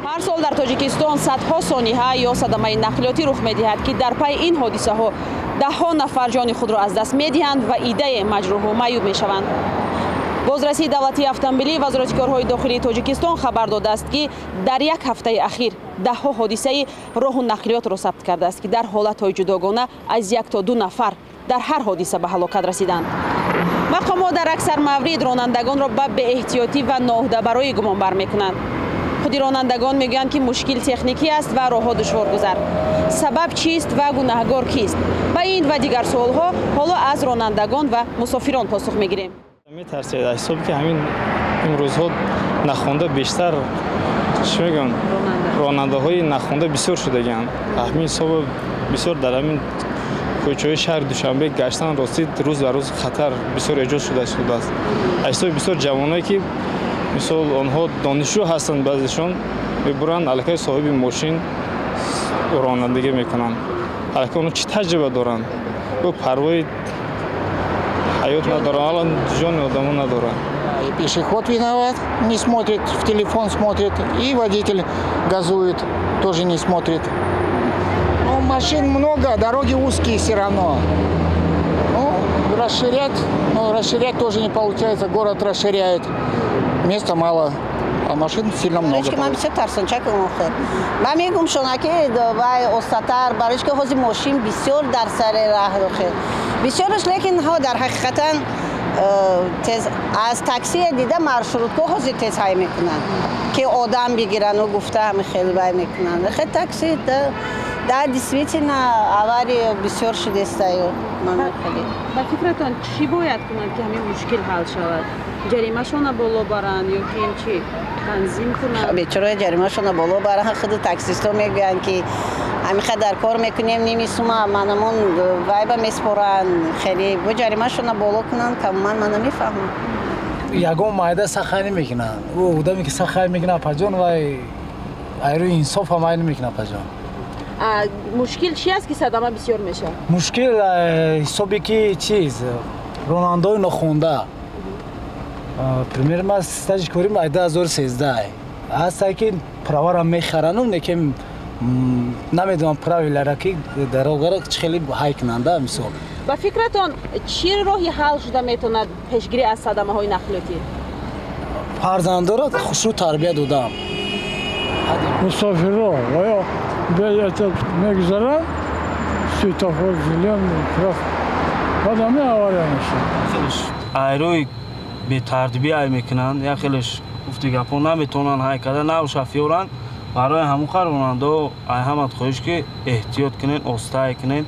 Ҳар сол дар Тоҷикистон садҳо сониҳа ё садамаи нақлиётӣ рух медиҳад, ки дар пайи ин ҳодисаҳо даҳҳо нафар ҷони худро аз даст медиҳанд ва иддае маҷрӯҳу маъюб мешаванд. Бозрасии давлатии автомобилӣ Вазорати корҳои дохилии Тоҷикистон хабар додааст, ки дар як ҳафтаи ахир даҳҳо ҳодисаи роҳу нақлиётро сабт кардааст, ки дар ҳолатҳои ҷудогона аз 1 то 2 нафар дар ҳар ҳодиса ба ҳалокат расиданд. Мақомот дар аксар маврид ронандагонро ба беэҳтиётӣ ва ноуҳдабароӣ гумонбар мекунанд. Худи ронандагон мегӯянд, ки мушкил техникӣ аст ва роҳҳо душворгузар. Сабаб чист ва гунаҳгор кист? Ба ин ва дигар суолҳо ҳоло аз ронандагон ва мусофирон посух мегирем. Метарсед аз ҳисоби ки ҳамин имрӯзҳо нахонда бештар, чӣ мегӯям, ронандаҳои нахонда бисёр шудагианд. Ҳамин ҳисоб бисёр дар ҳамин кӯчаҳои шаҳри Душанбе гаштан ростӣ рӯз ба рӯз хатар бисёр эҷод шуда шудааст. Аз ҳисоби бисёр ҷавоное ки мисол онҳо донишҷӯ ҳастанд, баъзешон мебуранд аллакай соҳиби мошин ронандагӣ мекунанд. Аллакай онҳо чӣ таҷриба доранд? Ё парвои ҳаёт надоранд, ҳоло ҷони одамо надоранд. И пешеход виноват, не смотрит, в телефон смотрит, и водитель газует, тоже не смотрит. Ну, машин много, дороги узкие все равно. Ну, расширять тоже не получается, город расширяет. Места мало, а машин сильно много. Ман бисёр тарсончакам охир. Ман мегум шона ки вай остатар, барои ки ҳозир мошин бисёр дар сари раҳ охир. Бисёраш, лекин ҳо дар ҳақиқатан тез аз таксия дида маршрутка ҳозир тез ҳай мекунанд, ки одам бигирану гуфта ҳами хеле вай мекунанд. Хе такси да действительно авария бисёр шудестаю. Ман хеле. Ба фикратон чӣ бояд кунанд, ки ҳамин мушкил ҳал шавад? Ҷаримашона боло баранд ё ки ин чӣ танзим кунанд? Бечора ҷаримашона боло баранд. Худи таксистҳо мегӯянд, ки ҳамин қадар кор мекунем, ними сума манамон вайба меспоранд. Хеле бо ҷаримашона боло кунанд, камуман ман намефаҳмам. Ягон майда сахай намекунанд. Ӯ одаме ки сахай мекунад, апаҷон, вай айрӯи инсоф ҳам ай намекунад, апаҷон. Мушкил чи аст, ки садама бисёр мешавад? Мушкил ҳисоби ки чиз ронандаҳои нохонда. Пример, ман стажи корим ай 2013 ҳастай, ки правара мехарану неке намедонам правилара, ки дорогара чӣ хеле ҳай кунанда, мисол. Ба фикратон, чӣ роҳи ҳал шуда метавонад пешгирӣ аз садамаҳои нақлиётӣ? Фарзандоро хушрӯ тарбия додам. Мусофиро оё мегузаранд светофор зелёный, баъд ҳамин авария мешавад. Айрӯи бетартибӣ ай мекунанд, як хелеш гуфти гапҳо наметавонанд ҳай карда, нав шофёранд. Барои ҳамон қар ронандаҳо ай ҳамат хоҳиш, ки эҳтиёт кунед, оста ай кунед,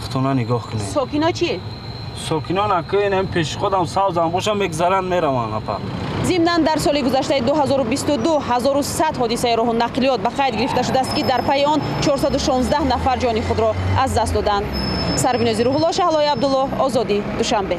худтона нигоҳ кунед. Сокино чӣ? Сокинон ака ин пешиходам савзам бошам мегузаранд, мераванд, апа. Зимнан дар соли гузаштаи 2022 1100 ҳодисаи роҳу нақлиёт ба қайд гирифта шудааст, ки дар пайи он 416 нафар ҷони худро аз даст доданд. Сарбинози Рӯҳулло, Шаҳлои Абдулло, Озодӣ, Душанбе.